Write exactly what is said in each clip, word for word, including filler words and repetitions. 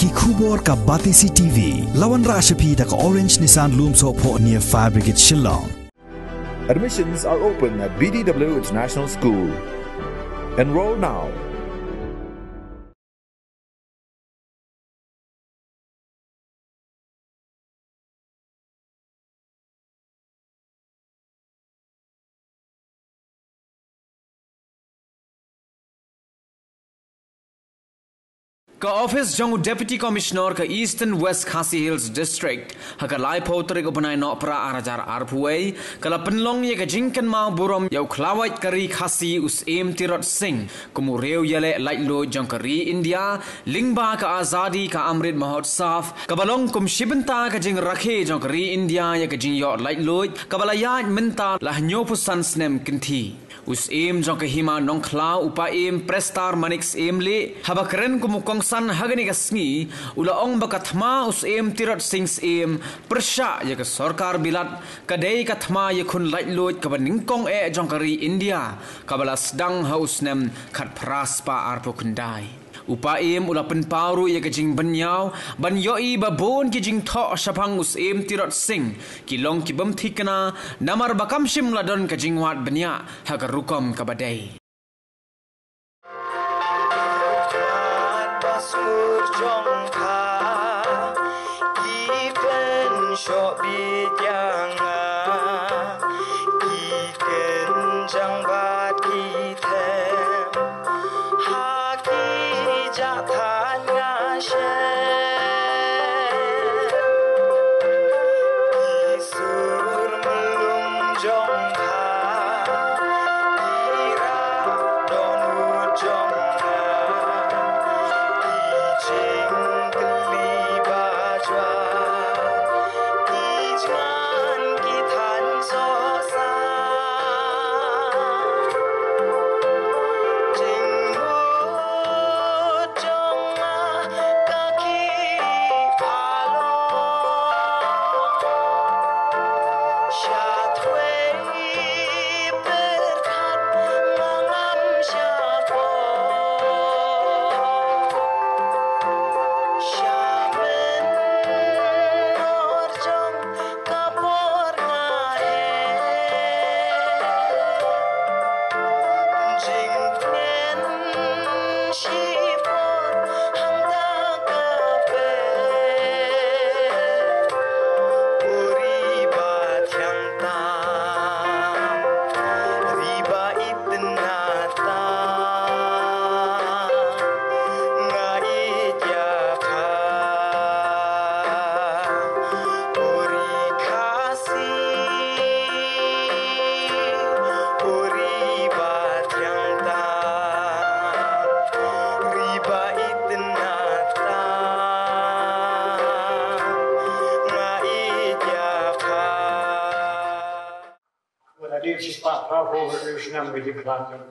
Ki khubor ka Batesi T V. La wanrah sha phi da ka Orange Nissan Lumsohphoh near Fire Brigade Shillong. Admissions are open at B D W International School. Enroll now. Ka office jong u Deputy Commissioner ka Eastern West Khasi Hills District, ha ka laiphew tarik u bnai Nohprah ar hajar arphew wei, ka la pynlong ïa ka jingkynmaw burom ïa u khlawait ka ri Khasi u Syiem Tirot Sing kum u riewïaleh laitluid jong ka ri India, lyngba ka Azadi Ka Amrit Mahotsav, kaba long kum shi bynta ka jingrakhe jong ka ri India ïa ka jingïoh laitluid, kaba la ïaid mynta la hynñiewphew san snem kynthih. U Syiem jong ka Hima Nongkhlaw, u Paiem Prestar Manik Syiemlieh, haba kren kum u kongsan ha kane ka sngi, u la ong ba ka thma u Syiem Tirot Sing Syiem pyrshah ïa ka sorkar Bilat, ka dei ka thma ïakhun laitluid kaba nyngkong eh jong ka ri India, kaba la sdang ha u snem khatphra spah arphew khyndai. U Paiem u la pynpaw ruh ïa ka jingbynñiaw ban ïohi ba bun ki jingthoh shaphang u Syiem Tirot Sing ki long ki bym thikna, namar ba kam shym la don ka jingwad bniah ha ka rukom kaba dei. Ki kynjang bad ki them ha ki jaka nga shem. Ki sur mlum jong nga, ki rah dohnud jong nga, ki jingkylli ba jwat, ki jngan ki than sohsa. Jingmut jong nga ka ki phalor. Sha thwei pyrkhat nga ngam sha por. Sha mynnor jong ka por nga heh. Jingkmen shipor hangta ka pyrthei. U ri ba thiang tam, ri ba itynnad tam, nga ïeit ïa pha. U ri Khasi, u ri ba thiang tam, ri ba itynnad tam, nga ïeit ïa pha. Wat la dei shispah phraphew hynriew snem ka jingkhlad jong u,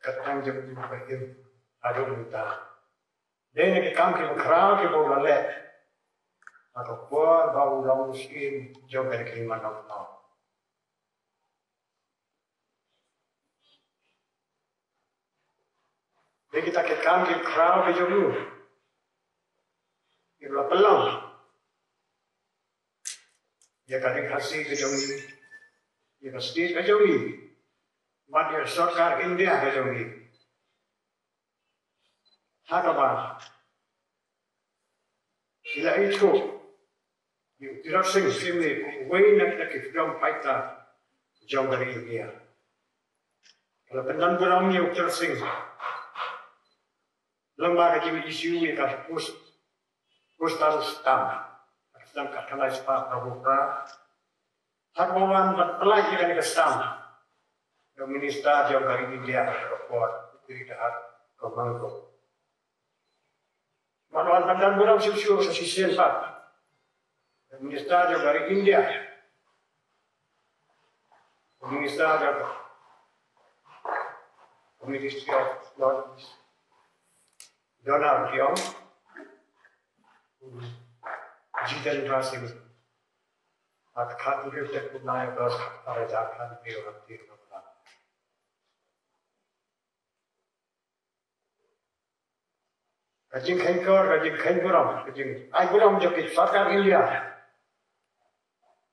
ka kyrteng jong u ka im haduh mynta. Dei na ki kam kiba khraw kiba u la leh ha ka por ba u long u syiem jong ka ri Hima Nongkhlaw. Dei kita ki kam ki khraw ki jong u kiba la pynlong ïa ka ri Khasi ka jong ngi, ïa ka state ka jong ngi, bad ïa ka sorkar India ka jong ngi. Ha kaba ki la ïathuh ïa u Tirot Sing Syiem kum uwei na kita ki freedom fighter jong ka ri India. Ka la pyndon burom ïa u Tirot Sing lyngba ka jing issue ïa ka post, postal stamp, ka stamp ka khatlai spah phraphew phra. Ha kaba wan ban pynlait ïa kane ka stamp da u minister jong ka ri India ha ka por, u Dr. Kumar Mangal. Bad wan pyndan burom shuh shuh sa shisien pat da u minister jong ka ri India, u minister jong ka Ministry of North East, Donald Keong, u Jitendra Singh. Ha ka khathynriew tarik u bnai August, ar hajar khathynriew, ha ka ri Nagaland. Ka jingkheiñ kor, ka jingkheiñ burom, ka jingai burom jong ki sorkar India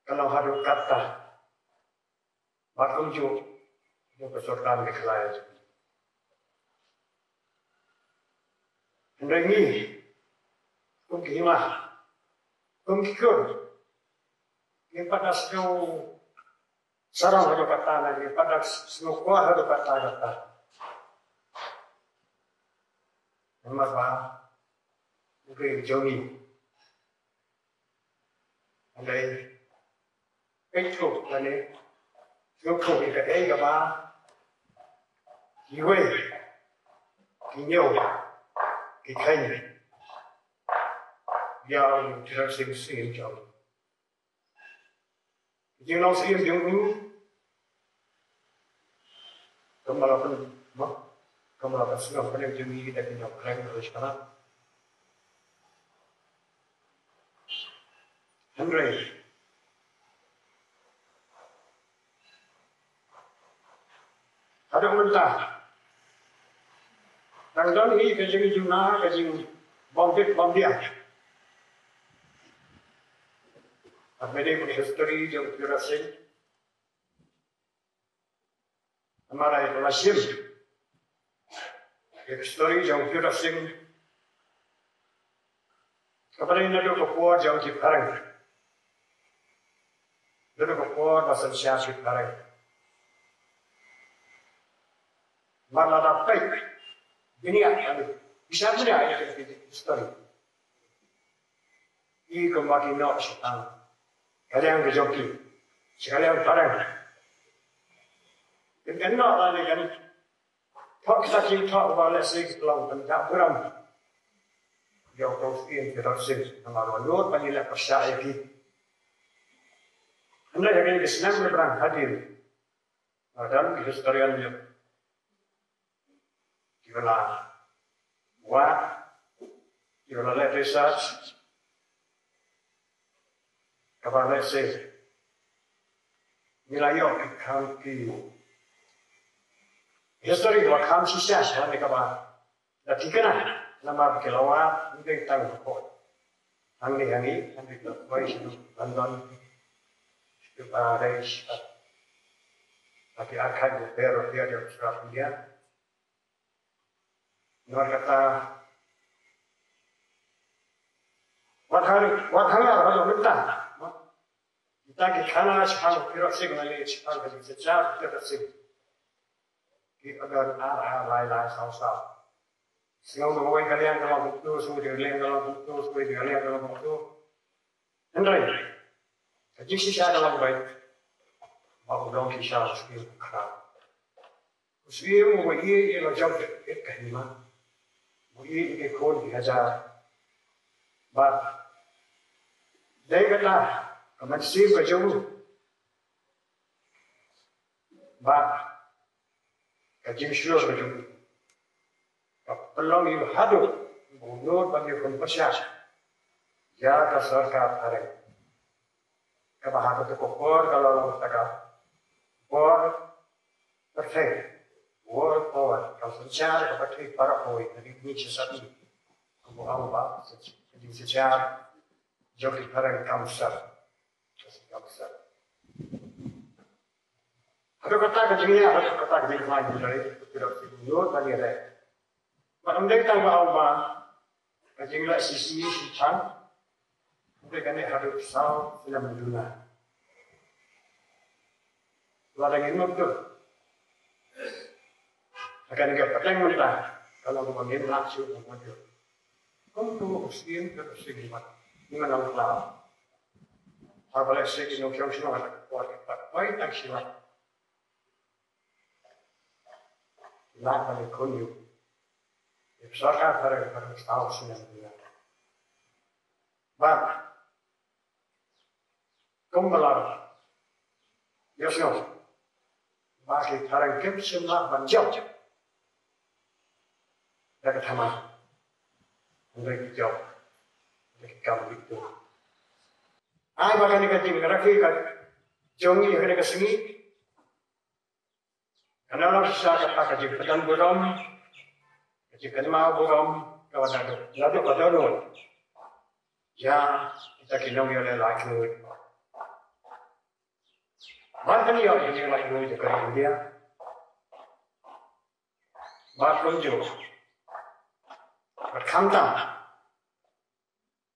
ka long haduh katta. Bad kumjuh jong ka sorkar Meghalaya. Hynrei ngi kum ki hima, kum ki kur, ngi pat da sngew sarong haduh katta, ngi pat da sngew kwah haduh katta katta. Namar ba u ri jong ngi, hynrei peit thuh lane sngewthuh ïa kaei kaba kiwei ki ñiew ki kheiñ ïa u Tirot Sing Syiem jong ngi. Jinglong Syiem jong u, kumba la pyn, ma, kumba la pynsngew pynïaid jong ngi da ki nongkrem English kana. Hynrei haduh mynta dang don hi ka jingjuna, ka jingbym bit bym biang. Bad mynta ka history jong u Tirot Sing, namar ai ka la shim ïa ka history jong u Tirot Sing, kaba dei naduh ka por jong ki phareng, naduh ka por ba synshar ki phareng. Bad lada peit bniah, bishar bniah ïa ka history, i kumba ki noh sha tang ka liang ka jong ki, sha ka liang phareng. Kin, kin noh lane kin thoh kita ki thoh ba lehse ki long pynjah burom ïa u Kong Syiem Tirot Sing, namar ba lut ba ngi leh pyrshah ïa ki. Hynrei ha kine ki snem kiba dang hadien, nga don ki historian kiba la wad, kiba la leh research, kaba lehse ngi la ïoh ki kham, ki history kaba kham shisha sha ne kaba la thikna, namar ki la wad ym dei tang hapoh hangne hangne, hangne la poi sha London, sha Paris, ha ki archive baroh baroh jong India. Namar kata, wat hangne, wat hangne, wat hangne mynta, mynta ki khana shaphang u Tirot Sing lane shaphang ka jingsynshar u Tirot Sing, ki don ar ar lai lai saw saw. Sngew ba kawei ka liang ka long kumto, sngew ba kawei ka liang ka long kumto, sngew ba kawei ka liang ka long kumto. Hynrei ka jingshisha ka long beit ba u long shisha u syiem u khraw. U syiem uba ïeit ïa la jong ka hima, uba ïeit ïa ki khun ki hajar. Bad dei kata ka mynsiem ka jong u, bad ka jingshlur ka jong u, ka pynlong ïa u haduh ba u nud ban ïakhun pyrshah ïa ka sorkar phareng, kaba ha kato ka por ka la long kata ka bor pyrthei, world power, ka synshar ka pyrthei baroh kawei, ka dei ka jingshisha, kumba ong ba ka jingshisha jong ki phareng kam sah, ka kam sah. Haduh katta ka jingïa, haduh katta ka jingkhlaiñ, hynrei ki dei ki nud ban ïaleh. Bad ym dei tang ba ong ba ka jingleh shi sngi shi than, hynrei kane haduh saw snem duna. Lada ngin mutdur ha kane ka pateng mynta, ka long ba ngin lah shuh ban mutdur. Kumto u syiem ka shu sngewbha, ngin ym lah. Haba lehse ki nongshong shnong ha ka por ki pat poi tang shi lak, lak ban ïakhun ïa u sorkar phareng, phareng saw snem duna. Bad kumba la ïohsngew ba ki phareng kim shym lah ban jop da ka thymmai, hynrei ki jop da ki kam bit dur. Ai ba kane ka jingrakhe ka jong ngi ha kane ka sngi kan long shisha kata ka jingpyndonkam burom, ka jingkynmaw burom Ka wan naduh, naduh ka download ïa kita ki nongïaleh laitluid. Ban pynïoh ïa ki laitluid jong ka ri India. Bad kumjuh, bad khamtam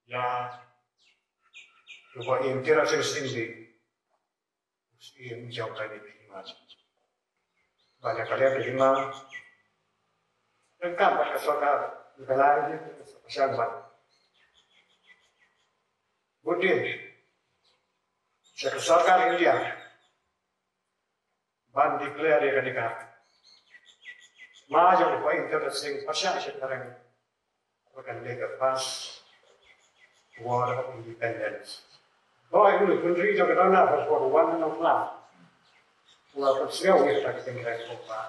ïa uba im Tirot Sing Syndhi. Im jong ka ri Myanmar. Ba ïa ka ri Myanmar, ryngkat bad ka sorkar, ka lai ka sorkar ban bud dien sha ka sorkar India ban declare ïa kane ka hima jong u Bah Tirot Sing Syndhi pyrshah sha ka ri Myanmar. Kan leh ka first War of Independence. Ba u Henry Thoreau, First World War, u la pynsngew ïa kata ka jingkren, kumba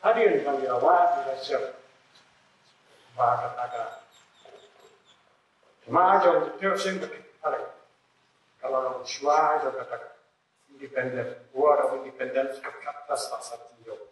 hadien ba ngi la wad, ngi la shem ba kata ka hima jong u Tirot Sing Syndhi ka la long shuwa jong kata ka independence, War of Independence, ka kata sa sa Tirot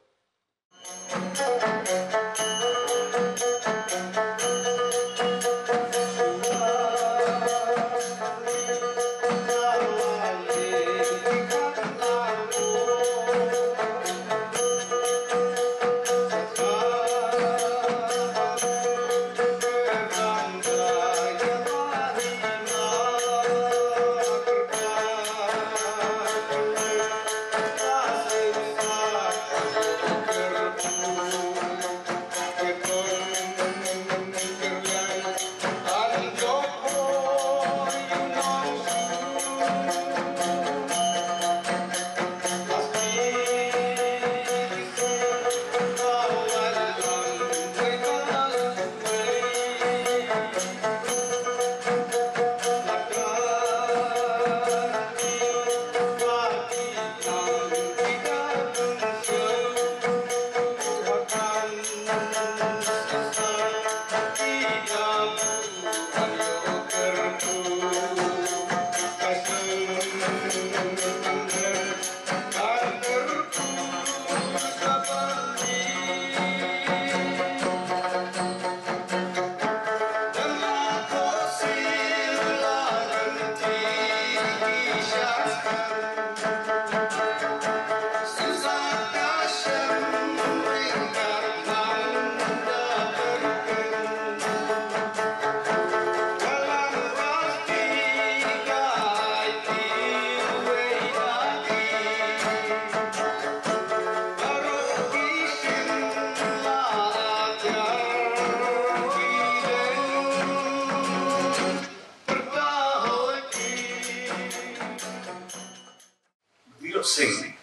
Sing,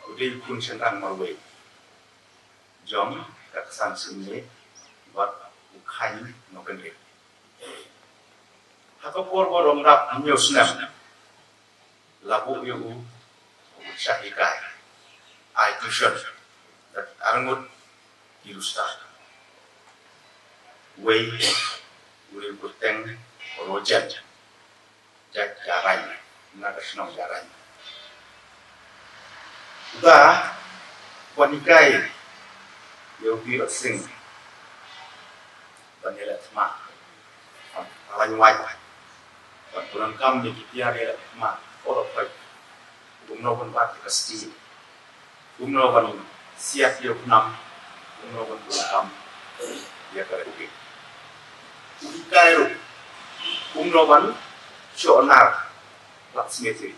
u dei u khun shynrang marwei jong ka Ksan Sing Neh bad u Khaiñ Nongkynrih. Ha ka por ba u dang dap hynñiew snem, la buh ïa u, u shah hikai, ai tuition da arngut ki riewstad. Uwei u dei u kyrteng Rojen, jait Jarain, na ka shnong Jarain. Uta u wan hikai ïa u Tirot Sing ban ïaleh thma, ban pynlait wait, ban pyndonkam ïa ki tiar ïaleh thma, oh, la poi. Kumno ban bat ïa ka stie, kumno ban siat ïa u khnam, kumno ban pyndonkam ïa ka ryngkew. U hikai ruh kumno ban shoh nar, blacksmithing,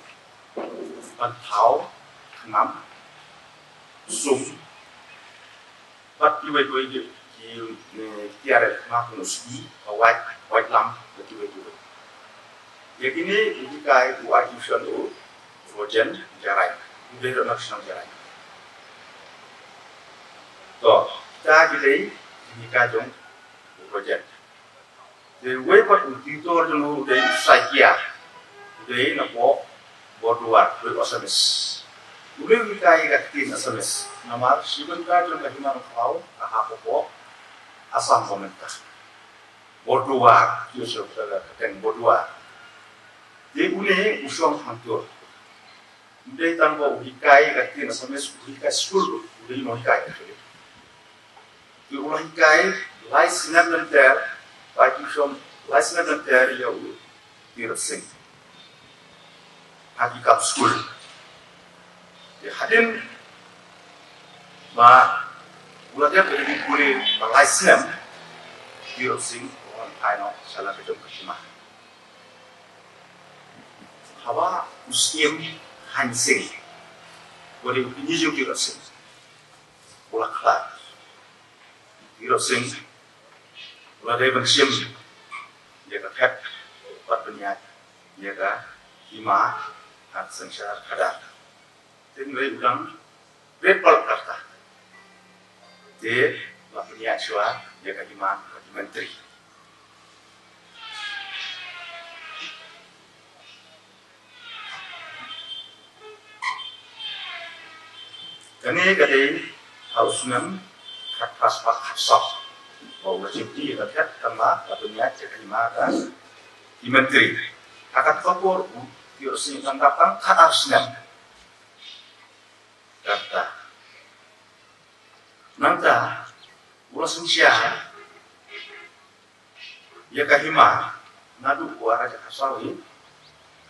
ban thaw khnam, sum, bad kiwei kiwei ki, ki, eh, tiar ïaleh thma kum u sbi, ka wait, wait lam, bad kiwei kiwei. Ïa kine u hikai u ai tuition u Rojen Jarain, u dei ruh na ka shnong Jarain. To, kita ki dei ki hikai jong u Rojen. Te uwei pat u tutor jong u dei u Saikia, u dei na poh Borduar, u dei u Assamese. U dei u hikai ka ktien Assamese, namar shi bynta jong ka hima Nongkhlaw ka hap hapoh Assam ba mynta. Borduar, ki ong sha ka kyrteng Borduar. Te une u shong hangto. Ym dei tang ba u hikai ka ktien Assamese, u hikai skul ruh, u dei u nonghikai ka ktien. Te u la hikai, Lai snem lynter, ba ki shong lai snem lynter ïa u Tirot Sing ha ki kam skul. Te hadien ba u la dep ïa ki pule ba lai snem, Tirot Sing u wan phai noh sha la ka jong ka hima. Haba u Syiem Haiñ Sing, u dei u kñi jong Tirot Sing, u la khlad. Tirot Sing u la dei ban shim ïa ka khet bad pynïaid ïa ka hima ha ka synshar khadar. Te hynrei u dang rit palat kata. Te la pynïaid shuwa ïa ka hima ha ki myntri. Kane ka dei ha u snem khatphra spah khatsaw. Ba u la shim ïa ka khet, tang ba la pynïaid ïa ka hima ha ki myntri. Ha kata ka por u Tirot Sing u dang dap tang khatar snem. Kata. Nangta u la synshar ïa ka hima naduh u Raja Khasaw hi,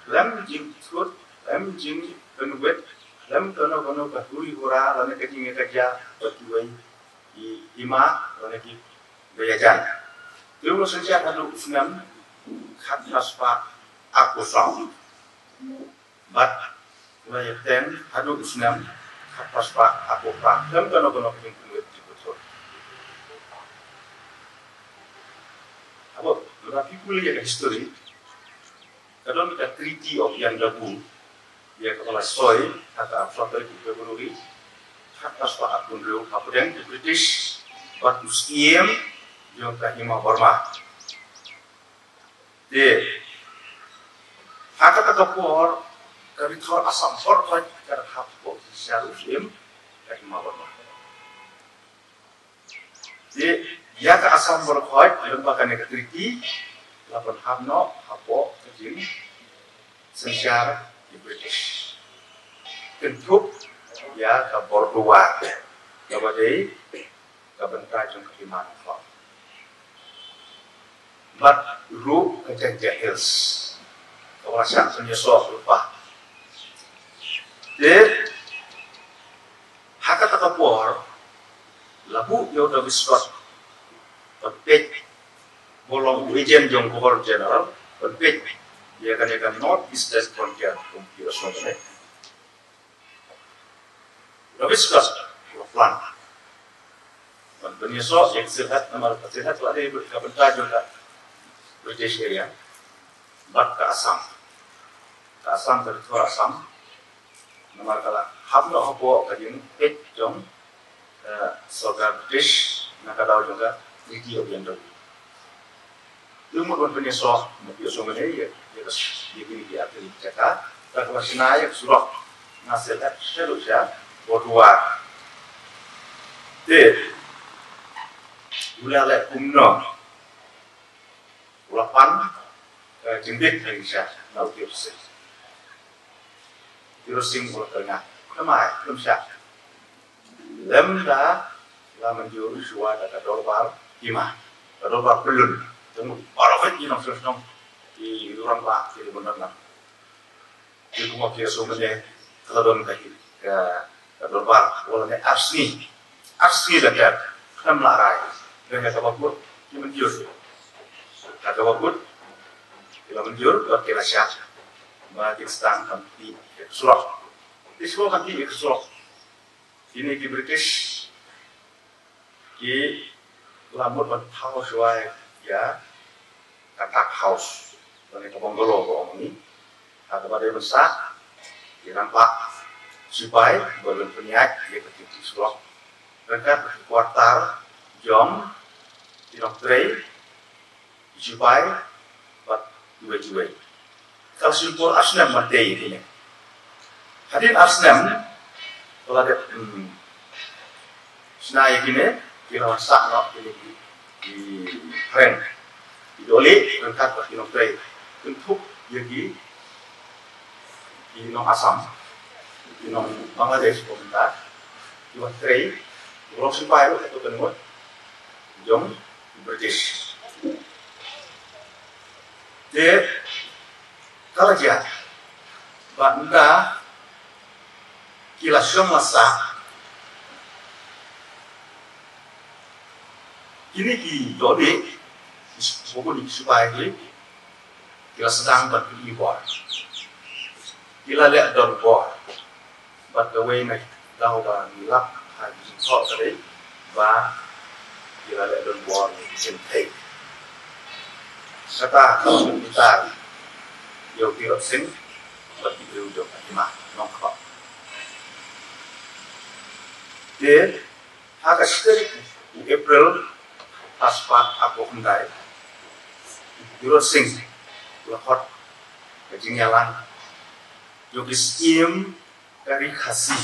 khlem jingthut, khlem jingpynwit, khlem kano kano ka huri hura lane ka jingïakajia bad kiwei ki hima lane ki baïajan. Te u la synshar haduh u snem khatphra spah arphew saw. Bad u la ïateng haduh u snem khatphra spah arphew phra, khlem kano kano ka jingpynwit jingpynthut. Haba lada phi pule ïa ka history, ka don ka Treaty of Yaingabum, ïa kaba la soi ha ka arphew saw tarik u February khatphra spah arphew hynriew hapdeng ki British bad u Syiem jong ka hima Burma. Te ha kata ka por ka Ri Thor Assam baroh khoit ka la hap hapoh jingsynshar u Syiem ka hima Burma. Te ïa ka Assam baroh khoit lyngba kane ka treaty la pynhap noh hapoh ka jingsynshar ki British. Kynthup ïa ka Bordowar kaba dei ka bynta jong ka hima Nongkhlaw. Bad ruh ka Jaintia Hills kaba la shah pynïasoh lypa. Te ha kata ka por la buh ïa u David Scott ban peit, ba long u agent jong u Governor General, ban peit ïa kane ka North Eastern Frontier, kum ki ong kane. David Scott u la plan ban pynïasoh ïa ka Sylhet, namar ka Sylhet la dei ka bynta jong ka British area bad ka Assam. Ka Assam, ka Ri Thor Assam, namar ka la hap noh hapoh ka jingpeit jong ka sorkar British na ka daw jong ka Treaty of Yaingabum. Te u mut ban pynïasoh, mut ïa sngewbha ïa, ïa ka, ïa kine ki artylli ki jaka, da kaba shna ïa ka surok na Sylhet shaduh sha Bordowar. Te u la leh kumno? U la pan ka jingbieit ha ïing sha na u Tirot Sing. Tirot Sing u la kyrngah, khlem ai, khlem shah. Lymda la mynjur shuwa da ka dorbar hima, ka dorbar pyllun. Te mut baroh ki nongshong shnong, ki rangbah, ki bynrap nam, ki kumba ki ïa sngewbha, ka la don ka hi, ka, ka dorbar, wat la ne ar sngi, ar sngi lynter, khlem la rai. Dang ïa kaba kut ki mynjur. Ïa kaba kut ki la mynjur, bad ki la shah ba kin sdang ban tih ïa ka surok. Te shuwa ban tih ïa ka surok, kine ki British ki la mut ban thaw shuwa ïa ka tuck house lane ka bungalow ba ong ngi. Ha kaba dei ban sah ki rangbah sipai ba kin pynïaid ïa ka tih surok, ryngkat ki quarter jong ki nongtrei, ki sipai bad kiwei kiwei. Ka la shim por ar snem ban tei ïa kine. Hadien ar snem ba la dep, hmm, shna ïa kine, ki la wan sah noh kine ki, ki phareng, ki dohlieh ryngkat bad ki nongtrei, kynthup ïa ki, ki nong Assam, ki nong Bangladesh, kumta ki wan trei, ki long sipai ruh, hato ka ngut jong British. Te ka la jia ba ynda ki la shong la sah, kine ki dohlieh, ki s-, ki sipai ki, ki la sdang ban pyni bor. Ki la leh don bor. Bad kawei na ki daw ba ngi lap ha ki jingthoh ka dei ba ki la leh don bor ïa ki jingthei. Kata ka la pynbitar ïa u Tirot Sing bad ki briew jong ka hima Nongkhlaw. Te ha ka shi tarik u April, ha spah arphew khyndai, u Tirot Sing u la khot ka jingïalang jong ki syiem ka ri Khasi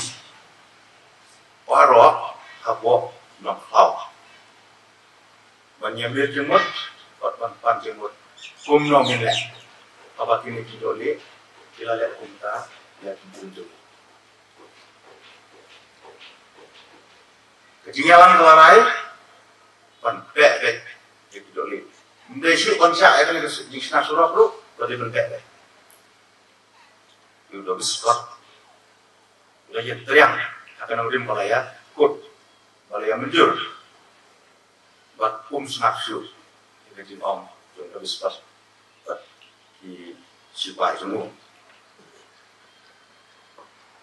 baroh hapoh Nongkhlaw ban ïamir jingmut bad ban pan jingmut kumno ngin leh, haba kine ki dohlieh ki la leh kumta ïa ki briew jong ngi. Ka jingïalang ka la rai ban beh beit ïa ki dohlieh. Ym dei shuh ban shah ïa kane ka jingshna surok ruh, ka dei ban beh beit. Ïa u David Scott u la ïatriang ha ka nongrim ba la ïakut, ba la ïamynjur. Bad um sngap shuh ïa ka jingong jong u David Scott bad ki sipai jong u.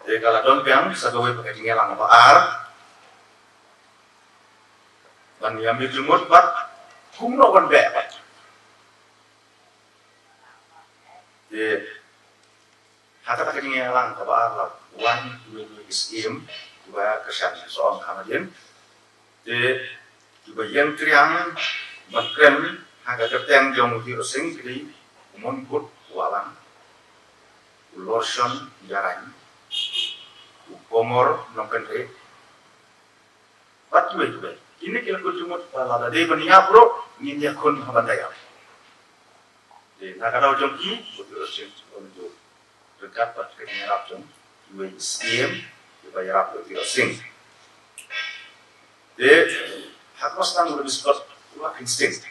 Te ka la don biang sa kawei pat ka jingïalang ba ar ban ïamir jingmut bad kumno ban beh bad. Te ha kata ka jingïalang kaba ar la wan kiwei kiwei ki syiem kiba kyrshan sha ong ka hadien. Te kiba ïeng triang ban kren ha ka kyrteng jong u Tirot Sing ki dei u Monbut Wahlang, u Lorshon Ïarain, u Komor Nongkynrih, bad kiwei kiwei. Kine ki la kut jingmut ba lada dei ban ïap ruh ngin ïakhun ha ban da ïap. Te na ka daw jong ki, u Tirot Sing u la mih ryngkat bad ka jingïarap jong kiwei ki syiem kiba ïarap ïa u Tirot Sing. Te ha kaba sdang u David Scott u la instinct.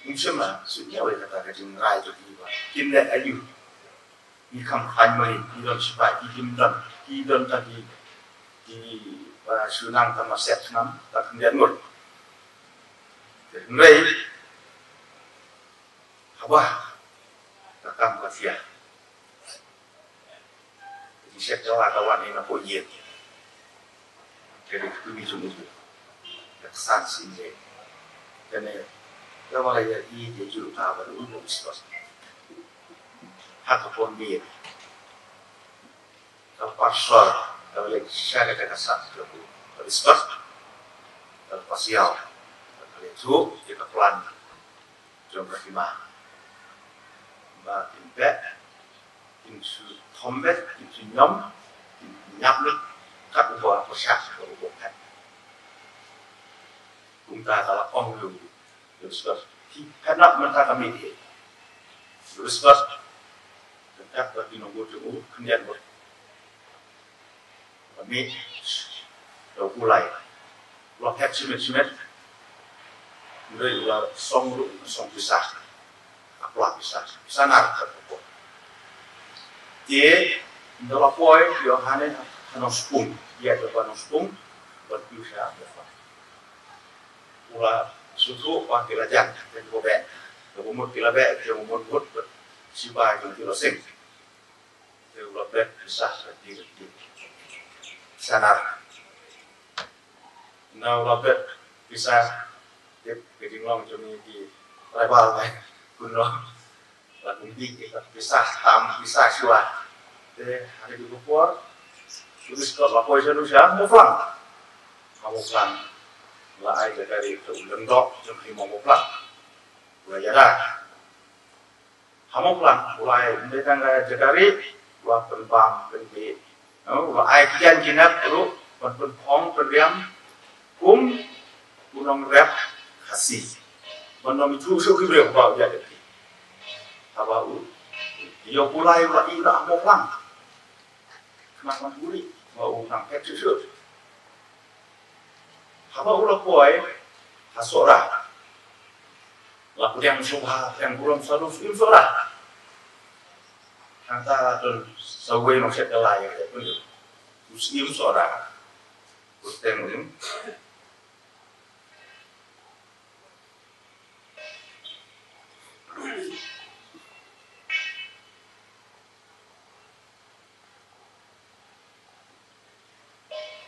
Um shym la suidñiew ïa kata ka jingrai jong ki ba kin leh aïu. Ngi kham khlaiñ ma ngi, ngi don sipai, ki kim don, ki don tang ki, kiba shu nang tang ma set ngam, tang khyndiat ngut. Te hynrei haba ka kam ka thia, ka jingshet ka la ka wan ïa na poi ïing. Ka dei ka kmie jong u, ka ksan sien de. Kane ka ba la ïa i de ju ka ba u David Scott. Ha ka por miet ka la parsor, ka la leit sha ka jaka sat ka u David Scott. Ka la pas ïaw, ka la leit shu ïa ka plan jong ka hima ba kin beh, kin shu thombeit, kin shu ñiom, kin ñiap lut kat uba pyrshah, kat uba phet. Kumta ka la ong ïa u David Scott, phi phet noh mynta ka miet hi. David Scott, ka kat ba ki nongbud jong u khyndiat ngut. Ka mih da u kulai. U la phet shimet shimet. Hynrei u la song ruh, u la song pisa. Ka pla pisa, pisa nar ka pokok. Te ynda la poi ïa hangne ha Nongspung, ïa ka ba Nongspung, bad pisa. U la sngewthuh ba ki la jan, te ki la beh. Te ba mut ki la beh, te ba mut mut bad sipai jong u Tirot Sing. Te u la bet pisa sa ti ti. Sanar. Na u la bet pisa. Tip ka jinglong jong ngi ki tribal mai. Kumno. La kumti ki la pisa tam pisa shuwa. Te ha katu ka por. Police ka la poi sha lusha Mawphlang. Ha Mawphlang. La ai jaka rieh u lyngdoh jong ngi Mawphlang. U la ïada. Ha Mawphlang, u la ai, ym dei tang ka jaka rieh, u la pynbam, pynbiej. U la ai ki jaiñ ki nep ruh, ban pynphong, pynriam, kum u nongrep Khasi. Ban ym ithuh shuh ki briew ba u ïaid lynti. Haba u, ïa u Pulai u la ïeh ha Mawphlang. Khnang ban buhrieh, ba u nang phet shuh shuh. Haba u la poi ha Sohra. Pdiang sngewbha, pdiang burom, sa u Syiem Sohra. Hangta don sa uwei u nongshad kylla ïa ka jaitbynriew, u Syiem Sohra. U Teng Rim.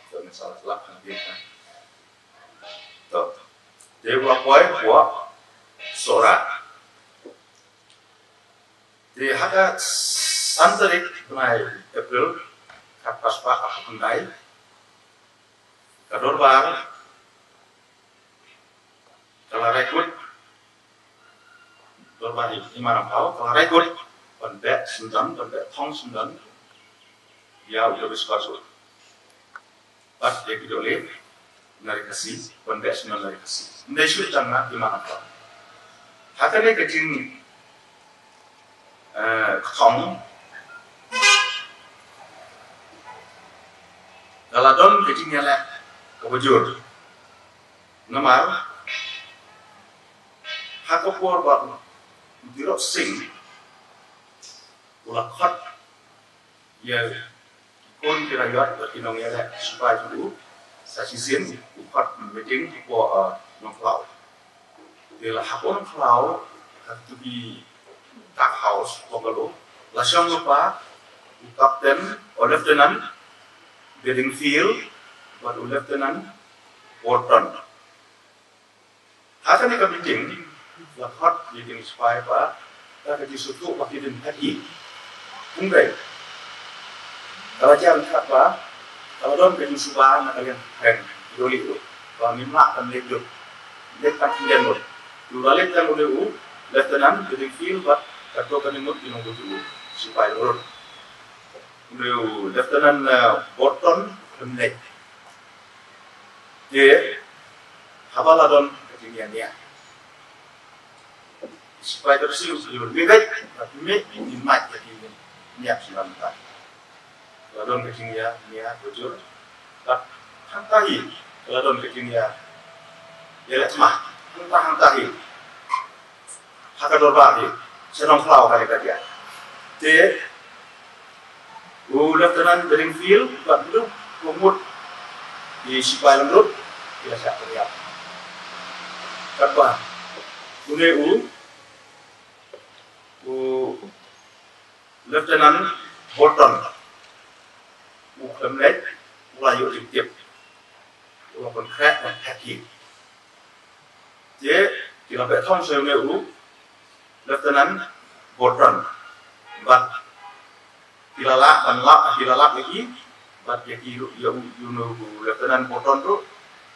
To, nga salah lap hangne, ha. To. Te u la poi u Sohra. Te ha ka san tarik bnai April, khatphra spah arphew khyndai, ka dorbar ka la rai kut, dorbar Hima Nongkhlaw ka la rai kut ban beh syndon, ban beh thong syndon ïa u David Sparrow bad ïa ki dohlieh na ri Khasi, ban beh syndon na ri Khasi. Ym dei shuh tang na Hima Nongkhlaw. Ha kane ka jing, eh, kthong, ka la don ka jingïaleh kaba jur. Namar ha ka por ba u Tirot Sing u la khot ïa ki khun ki raiot bad ki nongïaleh sipai jong u, sa shisien u khot meeting hapoh, eh, Nongkhlaw. Te la hapoh Nongkhlaw, ha katu ki Tuck House bungalow, la shong lypa u Captain, u Lieutenant Bedingfield bad u Lieutenant Bolton. Ha kane ka meeting la khot ïa ki sipai ba ka, ka jingsngewthuh ba ki dang phet hi. Hynrei ka la jan kat ba ka la don ka jingsuba na ka liang phareng, ki dohlieh ruh, ba ngim lah ban leit lut, leit tang khyndiat lut. U la leit tang une u Lieutenant Bedingfield bad katto katne ngut ki nongbud jong u, sipai ruh. Une u Lieutenant, eh, Bolton khlem leit. Te haba la don ka jingïania, sipai ka rsi u ïoh mih beit, ka mih, ngin mad ka jingïania sha la mynta. La don ka jingïania bajur. Bad hangta hi la don ka jingïa, ïaleh thma hangta hangta hi ha ka dorbar hi sha Nongkhlaw ha kane ka jaka. Te u Lieutenant Bedingfield bad u, u mut ki sipai langbrot ki la shah pynïap. Katba une u, u Lieutenant Bolton u khlem leit, u la ïoh jingtip, u la pynkhreh ban phet hi. Te ki la beh thong sha une u Lieutenant Bolton bad ki la lap ban lap, ki la lap ïa ki, bad ïa ki ruh, ïa u, ïa une u Lieutenant Bolton ruh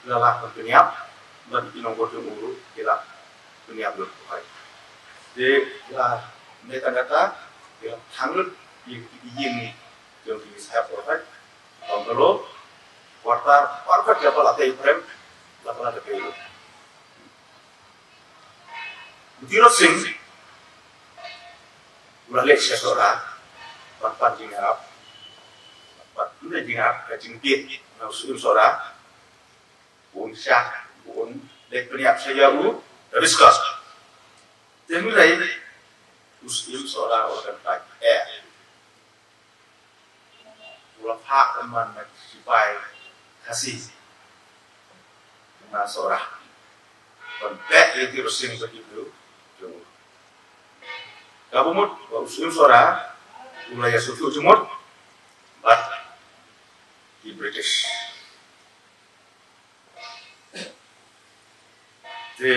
ki la lap ban pynïap, bad ïa ki nongbud jong u ruh ki la pynïap lut ruh hi. Te ki la, ne tang kata, ki la thang lut ïa ki ïing jong ki sahep ruh hi. Bungalow, quarter, quarter, ïa ba la tei phareng, la ba la tei. U Tirot Sing u la leit sha Sohra ban pan jingïarap, ban pan jingïarap, ka jingkit na u Syiem Sohra, un shah, un leit pynïap sha ïa u David Scott. Te hynrei u Syiem Sohra u la kyntait eh, u la phah ban man na ki sipai Khasi na Sohra ban beh ïa u Tirot Sing bad ki briew jong u. Kaba mut ba u Syiem Sohra u la ïasngewthuh jingmut bad ki British. Te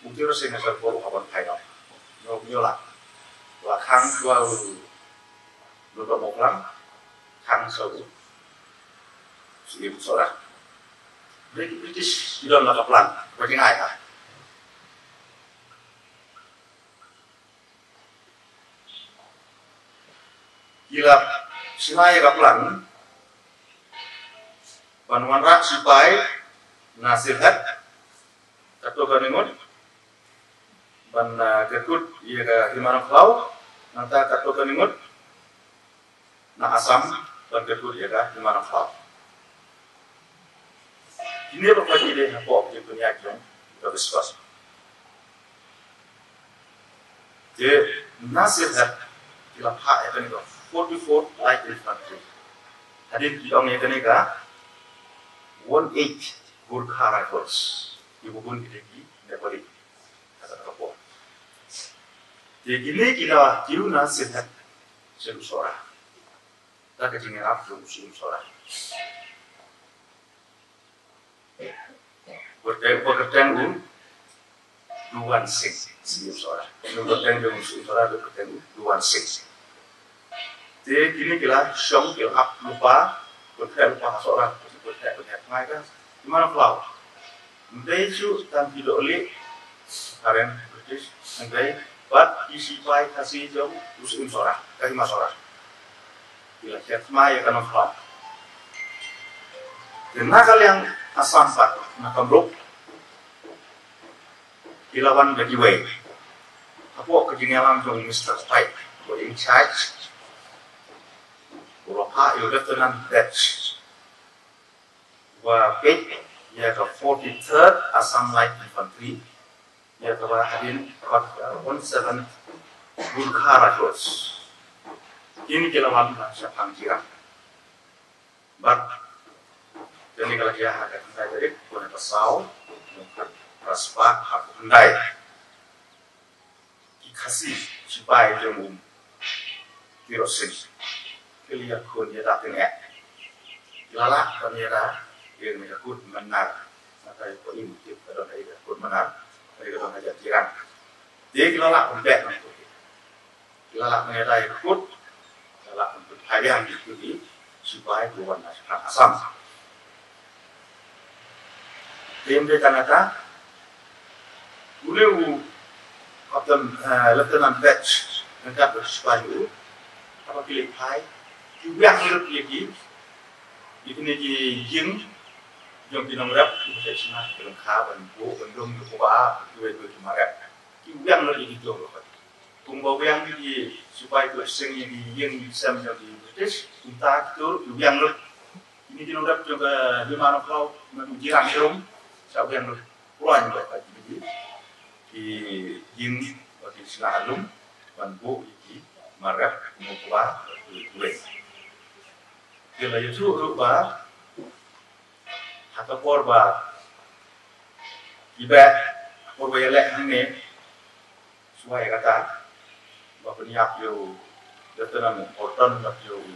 u Tirot Sing ha ka por u hap ban phai noh. Ngi ong ïa la, la khang shuwa u Nongdoh Mawphlang, khang shuwa u Syiem Sohra. British ki don la ka plan ba ki ngai ha. Ki la shna ïa ka plan ban wanrah sipai na Sylhet katto katne ngut ban, ah, kytkut ïa ka Hima Nongkhlaw, nangta katto katne ngut na Assam ban kytkut ïa ka Hima Nongkhlaw. Kine baroh ki dei hapoh ka jingpynïaid jong u David Scott. Te na Sylhet ki la phah ïa kane ka forty-four Light Infantry. Hadien ki ong ïa kane ka one eight Gorkha Rifles. Ki bun ki dei ki Nepali. Kata ka por. Te kine ki la kiew na Sylhet sha u Sohra. Ta ka jingïarap jong u Syiem Sohra. Kyrteng, ba kyrteng u Duwan Singh, Syiem Sohra. Kyrteng jong u Syiem Sohra, kyrteng u Duwan Singh. Te kine ki la shong, ki la ap lypa, kyrteng lypa ha Sohra, kyrteng kyrteng kyrteng ngai ka. Ki man phlaw. Ndei shu tang ki doh lieh. Karen British, ndei bad ki sipai Khasi jong u Syiem Sohra, ka hima Sohra. Ki la khet mai ïa ka nongkhlaw. Te na ka liang Assam pat, na Kamrup, ki la wan da kiwei. Hapoh ka jingïalam jong Mister Pike, u in charge, u la phah ïa u Lieutenant Batch. Wa peit ïa ka forty-third Assam Light Infantry, ïa kaba hadien khot ka one seven Gorkha Rifles. Kine ki la wan na shaphang Jirang. Bad kane ka la jia ha ka khyndai tarik, bnai ba saw, ka spah ha ka khyndai. Ki Khasi sipai jong u Tirot Sing ki la ïakhun ïada tyngeh. Ki la lah ban ïada ïa kane ka kut Manar. Nangta ïa ka im tip ka don ïa ka kut Manar, ïa ka don ha Jirang. Te ki la lah ban beh nangtu. Ki la lah ban ïada ïa ka kut, ki la lah ban pynphai biang ïa ki sipai ki wan na shaphang Assam. Te ym dei tang kata, une u Captain, eh, Lieutenant Batch, ryngkat bad ki sipai u, haba ki leit phai, ki wiang lut ïa ki, ïa kine ki ïing jong ki nongrep, ki ba shna ki lyngkha ban buh ban lum ïa u kba, kiwei kiwei ki mar rep. Ki wiang lut ïa kito. Kumba wiang ki sipai Tirot Sing ïa ki ïing ki sem jong ki British, kumta kito ki wiang lut. Kine ki nongrep jong ka hima Nongkhlaw, na u Jirang Shirum, sa wiang lut. Pynlong ba ki, ki ïing ba ki shna lum ban buh ïa ki mar rep, kum u kba, kiwei. Ki la ïathuh ruh ba ha ka por ba ki beh, ha ka por ba ïaleh hangne, shuwa ïa kata, ba pynïap ïa u Lieutenant Horton bad ïa u,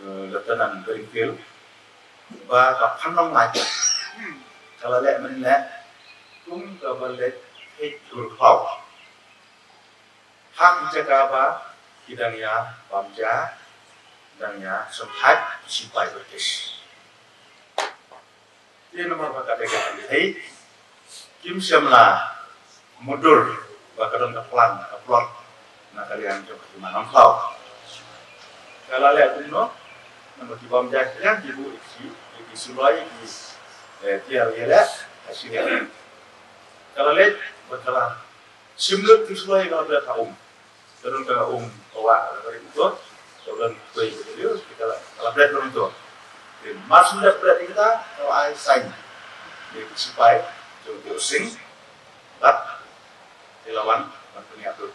eh, Lieutenant Bedingfield, ba ka Phan Nongait ka la leh mynleh kum kaba leit thait dur khlaw. Ha ki jaka ba ki dang ïa bam ja, dang ïa sngewthuh ki sipai British. Te namar ba ka dei ka kynthei, kim shym la mutdur ba ka don ka plan, ka plot na ka liang jong ka hima Nongkhlaw. Ka la leh kumno, namar ki bam ja ki liang ki buh ïa ki, ïa ki suloi, ïa ki, eh, tiar ïaleh ha shiliang. Ka la leh ba ka la shim lut ki suloi, ka la bret ha um. Ka don ka um ka wah, ka ring to. Ka don kawei ka dei, ka la, ka la bret ka ring to. Te mar shu bret bret ïa kata, ka la ai sign ïa ki sipai jong u Tirot Sing. Bad ki la wan ban pynïap lut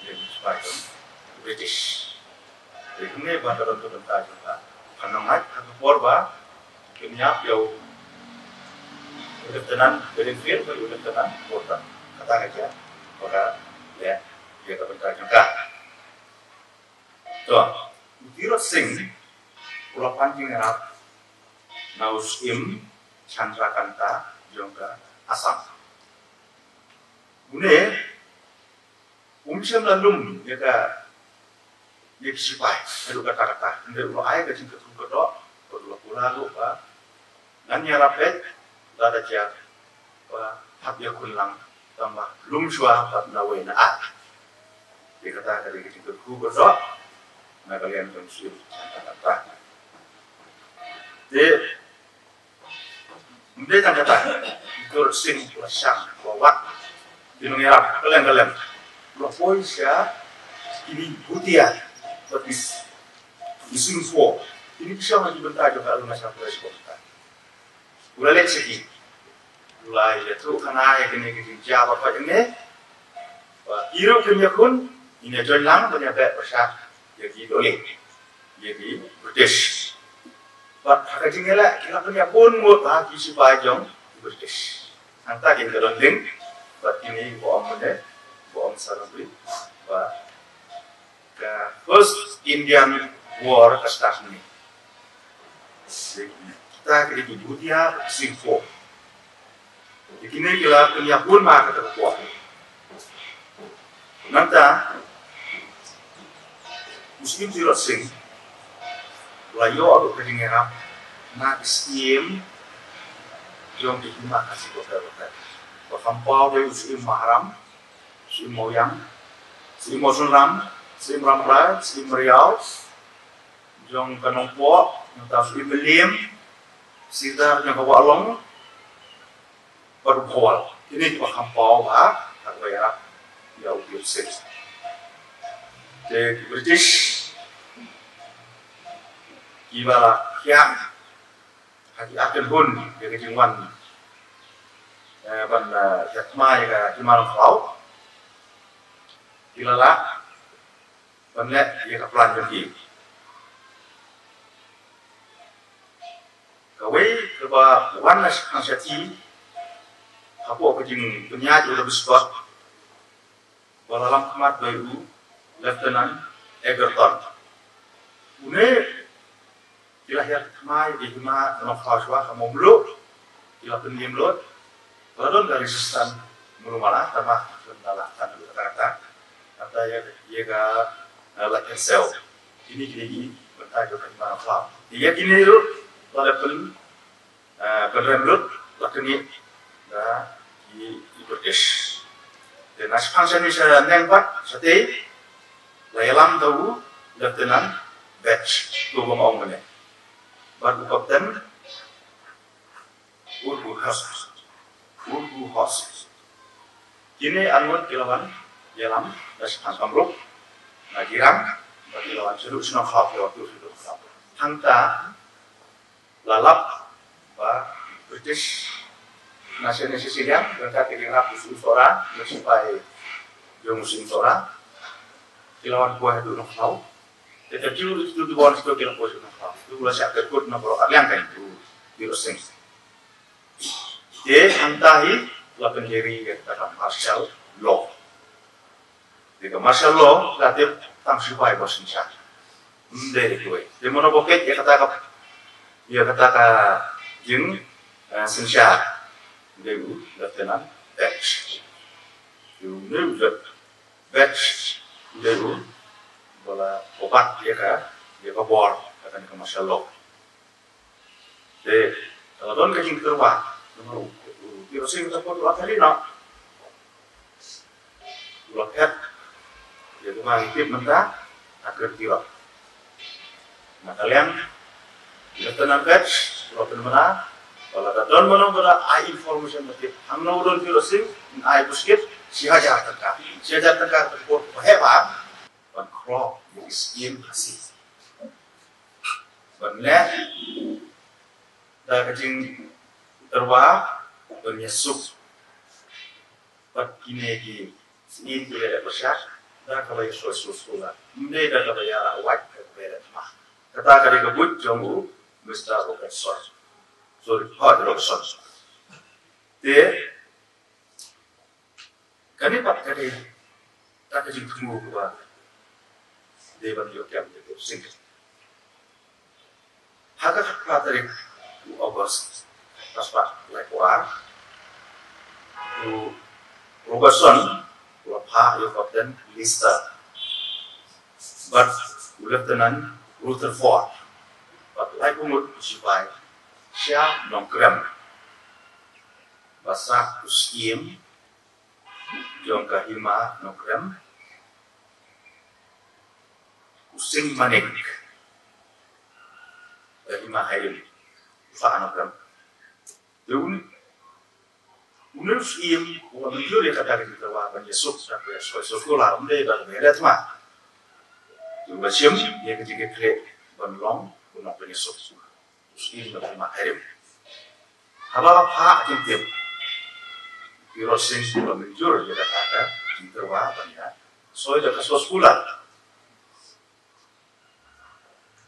ïa ki sipai jong British. Te kumne ba ka don ka bynta jong ka Phan Nongait ha ka por ba pynïap ïa u Lieutenant Bedingfield bad u Lieutenant Horton. Kata ka jia ba ka leh ïa ka bynta jong ka. To, u Tirot Sing u la pan jingïarap na u Syiem Chandrakanta jong ka Assam. Une um shym la lum ïa ka, ïa ki sipai haduh katta katta. Hynrei u la ai ka jingkyrkhu kyrdoh bad u la kular ruh ba ngan ïarap beit lada jia ba hap ïakhun lang, tangba lum shuwa bad nawei na ar. Ïa kata ka dei ka jingkyrkhu kyrdoh na ka liang jong u Syiem Chandrakanta. Te ym dei tang kata, u Tirot Sing u la shang, u la wad ki nongïarap kylleng kylleng. U la poi sha kine ki Bhutia bad ki, ki Singpho. Kine ki shong ha ki bynta jong ka Arunachal Pradesh kumta. U la leit sha ki, u la ïathuh khana ïa kine ki jingjia ba pait hangne. Ba ki ruh kin ïakhun, ngin ïa join lang ban ïa beh pyrshah ïa ki dohlieh, ïa ki British. Bad ha ka jingïaleh ki la pynïabun ngut ha ki sipai jong ki British. Hangta kin ka don link bad kine ba ong mynne, ba ong Sarabri, ba ka First Indian War ka start mynne. Kita ki dei ki Bhutia Singpho. Kine ki la pynïabun ma kata ka por. Nangta u Syiem Tirot Sing la ïoh ruh ka jingïarap na ki syiem jong ki hima Khasi baroh. Ba kham paw dei u Syiem Maharam, Syiem Mawiang, Syiem Mawsynram, Syiem Rambrai, Syiem Riaw, jong ka Nongpoh, nangta Syiem Mylliem, Sirdarja jong ka Wahlong, bad u Khawal. Kine kiba kham paw ha, ha kaba ïarap ïa u Tirot Sing. Te ki British kiba la khiah ha ki ar kynhun ïa ka jingwan, eh, ban, eh, ïa thma ïa ka Hima Nongkhlaw. Ki la lah ban leh ïa ka plan jong ki. Kawei kaba wan na shipang shati hapoh ka jingpynïaid u Lebesberg ba la lam khmat da u Lieutenant Egerton. Une ki la hiar thma ïa ka Hima Nongkhlaw shuwa ka Mawmluh, ki la pynliem lut. La don ka resistance mulu mala, tangba la lah kan kata kata. Kata ïa, ïa ka, eh, la cancel. Kine ki dei ki bynta jong ka Hima Nongkhlaw. Ïa kine ruh la dep pyn, eh, pynrem lut, la kynnoh da ki, ki British. Te na shipang shane shaneng pat shatei la ïalam da u Lieutenant Vetch, uba nga ong mynne, bad u Captain Urquhart. Urquhart. Kine ar ngut ki la wan ïalam na shipang Kamrup, na Jirang, bad ki la wan shaduh shnong Khlaw, ki la wan shaduh shnong Khlaw. Hangta la lap ba British na shane sha shiliang, ryngkat ka jingïarap u Syiem Sohra, u sipai jong u Syiem Sohra, ki la wan poi haduh Nongkhlaw. Te ka jur itu di bawah situ ki la poi sha Nongkhlaw. Itu la shah kyrkut na baroh arliang kan u Tirot Sing. Te hangta hi la pynjari ïa kata ka martial law. Te ka martial law ka tip tang sipai ba synshar. Ym dei kiwei. Te mano ba peit ïa kata ka, ïa kata ka jing, eh, synshar, dei u Lieutenant Vetch. Te une u Vetch, Vetch, dei u ba la bat ïa ka, ïa ka bor kata ka martial law. Te ka la don ka jingtyrwa namar u, u Tirot Sing ka por u la kali noh. U la phet ïa kaba ngi tip mynta ha Kyrtirot. Na ka liang Lieutenant Vetch u la pynbna ba lada don mano ba la ai information ba tip hangno u don Tirot Sing, ngin ai buskit shi hajar tyngka. Shi hajar tyngka ka por ba heh bha ban khlok ïa ki syiem Khasi. Ban leh da ka jingtyrwa ban ïasuk bad kine ki syiem kiba ïaleh pyrshah da kaba ïasoi sngewsih, ym dei da kaba ïarah wait, da kaba ïaleh thma. Kata ka dei ka buit jong u Mister Robertson. Sorry, Howard Robertson. Te kane pat ka dei kata ka jingthmu kaba dei ban ïoh kem ïa u Sing. Ha ka khatphra tarik u August, ka spah laiphew ar, u Robertson u la phah ïa u Captain Lister bad u Lieutenant Rutherford bad laiphew ngut ki sipai sha Nongkrem. Ba sah u syiem jong ka hima Nongkrem, u Sing Manik, ka hima Hairim, u sah Nongkrem. Te un, une u syiem u la mynjur ïa kata ka jingtyrwa ban ïasuk da kaba ïasoi sngewsih, ym dei da kaba ïaleh thma. Te u la shim ïa ka jingkitkhlieh ban long u nongpynïasuk. U syiem jong ka hima Hairim. Haba la phah jingtip, u Tirot Sing u la mynjur ïa kata ka Interwa ban ïa soi da ka soi skula.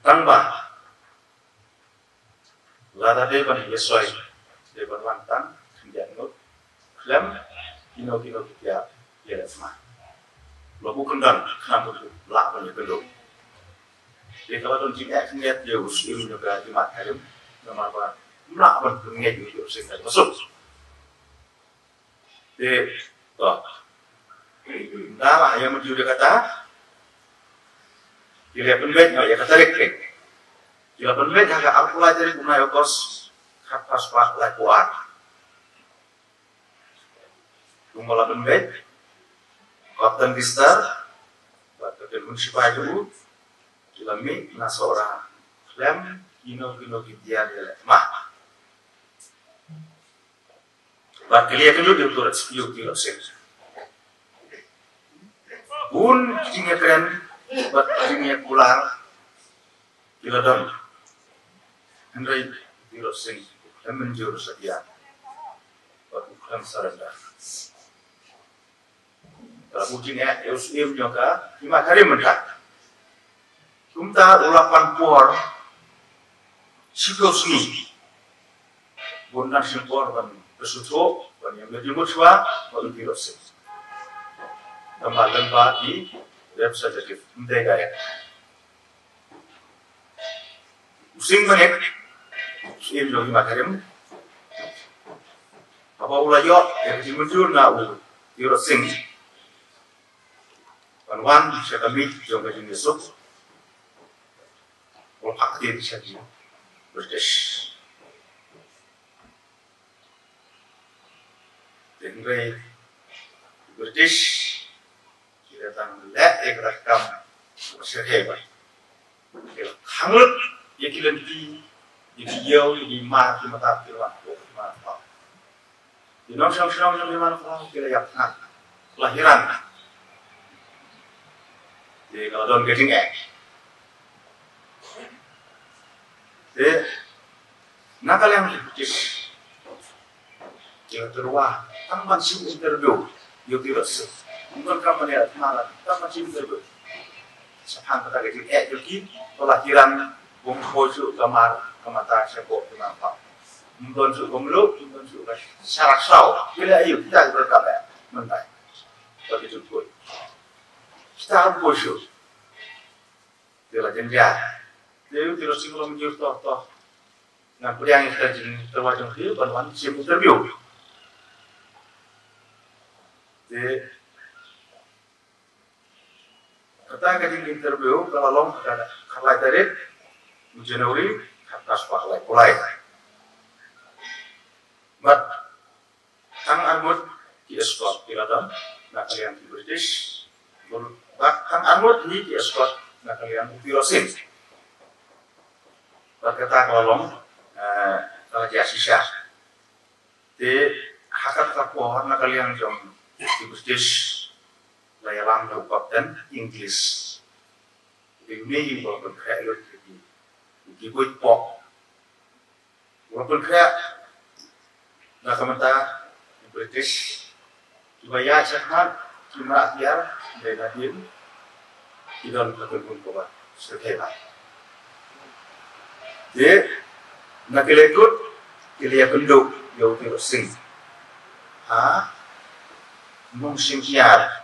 Tang ba lada dei ban ïa soi, dei ban wan tang khyndiat ngut khlem kino kino ki tiar ïaleh thma. Lada u kyndon khnang ba u lah ban ïakynduh. Te ka la don jingeh khyndiat ïa u syiem jong ka Hima Kharim, namar ba ym lah ban pynngeit ïa u Tirotsing ha ka suk. Te to, ynda la ïa mynjur ïa kata, ki la pynbeit noh ïa ka tarik. Ki la pynbeit ha ka arphew lai tarik u bnai August, khatphra spah laiphew ar. Kumba la pynbeit, Kapten Gistar bad ka kynhun shipai jong u ki la mih na Sohra khlem kino kino ki tiar ïaleh thma. Bad ki la ïakynduh ïa u Tirotsing, ïa u Tirotsing. Bun ki jingïakren bad ki jingïakular ki la don. Hynrei u Tirotsing u khlem mynjur satia bad u khlem surrender. Ka la bud jingeh ïa u syiem jong ka Hima Kharim mynta. Kumta u la pan por shiphew sngi. Bun nang shim por ban pynsuhthuh, ban ïa mih jingmut shuwa bad u Tirotsing. Tang ba lyngba ki representative, ym dei ka ïa u Sing Manik, u syiem jong Hima Kharim, haba u la ïoh ïa ka jingmynjur na u Tirotsing ban wan sha ka miej jong ka jingïasuk, u la phah ktien sha ki British. Hynrei British ki la tang leh ïa ka kam ba shyrkhei bha. Ki la khang lut ïa ki lynti, ïa ki ïew, ïa ki mar, ki matar, ki wan, ki mar. Ki nongshong shnong jong ki mar, ki la ïap thngan, la hiran. Te ka la don ka jingeh. Te na ka liang ki British ki la tyrwa tang ban shim interview ïa u Tirotsing. Ym don kam ban ïa tang ban shim interview. Shaphang kata ka jingeh jong ki, ba la hiran, bym poi shuh ka mar ka matar shapoh ki mar paw. Ym don shuh ka mluh, ym don shuh ka sharak shaw. Ki la ïa kita ki briew ka ba mynta. Ba ki jingpoi. Kita ym poi shuh. Te la jynjar. Te u Tirotsing u la mynjur, to to, ngan pdiang ïa ka jingtyrwa jong phi ban wan shim interview. Te kata ka jinginterview ka la long ha ka khatlai tarik u January, khatphra spah laiphew lai. Bad tang arngut ki escort ki la don na ka liang ki British. Bad tang arngut hi ki escort na ka liang u Tirotsing. Bad kata ka la long, eh, ka la jia shisha. Te ha kata ka por na ka liang jong ki British la ïalam da u kapten English. Te une hi u la pynkhreh lut ïa ki, ïa ki buit pok. U la pynkhreh na ka bynta ki British kiba ïaid shakhmat, ki mrad tiar, dei nadien ki don ka kynhun kaba shyrkhei bha. Te na ki la kut ki la ïakynduh ïa u Tirotsing ha Nongshim Hiar.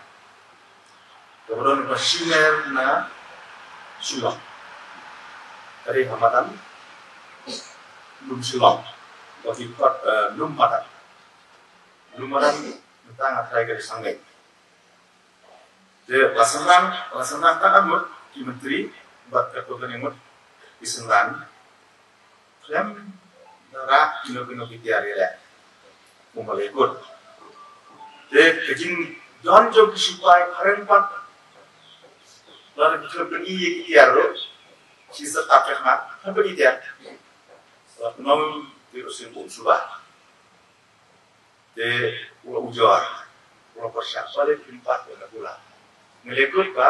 Kaba don ka Shimer na Shillong. Ka dei ha madan lum Shillong. Ba ki khot, eh, lum madan. Lum madan mynta nga tharai ka dei sangeh. Te la sdang, la sdang tang arngut ki myntri bad katto katne ngut ki synran. Khlem da rah kino kino ki tiar ïaleh. Kumba la ïakut. Te ka jingdon jong ki shipai phareng pat, lada ki khlem pyni ïa ki tiar ruh, shi step shakhmat khlem pyni tiar, la pynlong Tirotsing u suba. Te u la ujor, u la pyrshah, balei phim pat ïa ka kular? Ngi la ïakut ba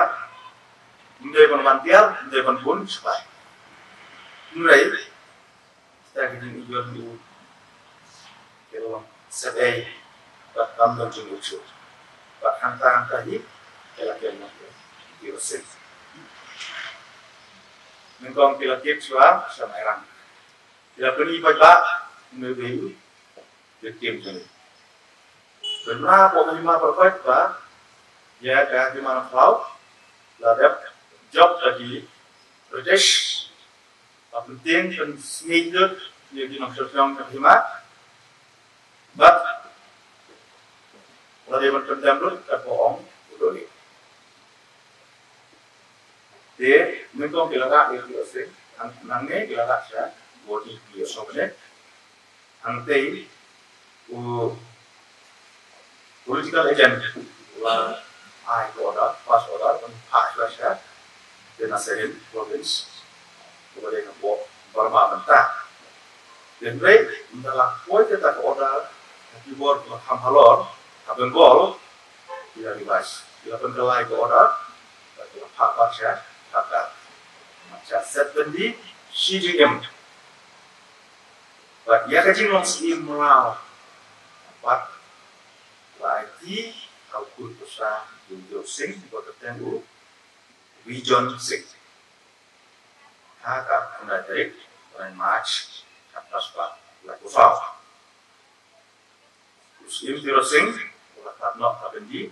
ym dei ban wan tiar, ym dei ban bun shipai. Hynrei kita ki jingujor jong u ki la long sep ei, bad kam don jingujor. Bad hangta hangta hi ki la kem noh ïa u Sing. Nyngkong ki la tip shuwa sha Mairang. Ki la pyni paidbah ne dei u victim jong ngi. Pynbna hapoh ka hima pyrkhat ba ïa ka hima Nongkhlaw la dep jop da ki British. Ba pyntieng pynsngew lut ïa ki nongshong shnong ka hima. Bad la dei ban pyndem lut katba ong u Dolly. Te nyngkong ki la rah ïa ki Sing, nangne ki la rah sha bor ki Sing ne. Hangtei u political agent u la ai ka order, pass order ban phah shuwa sha Dina Sahin province, kaba dei na Burma mynta. Hynrei ynda la poi kata ka order, ki bor kiba kham halor ha Bengal ki la revise, ki la pynkylla ïa ka order bad ki la phah pat sha Dhaka. Sha September shi jingim. Bad ïa ka jinglong Syiem Mraw pat la aiti ha u kut u sa u Jot Sing, ba kyrteng u Bijon Sing. Ha ka khyndai tarik u bnai March, ha ka spah laiphew saw. U Syiem Tirot Sing u la khap noh ha Byndi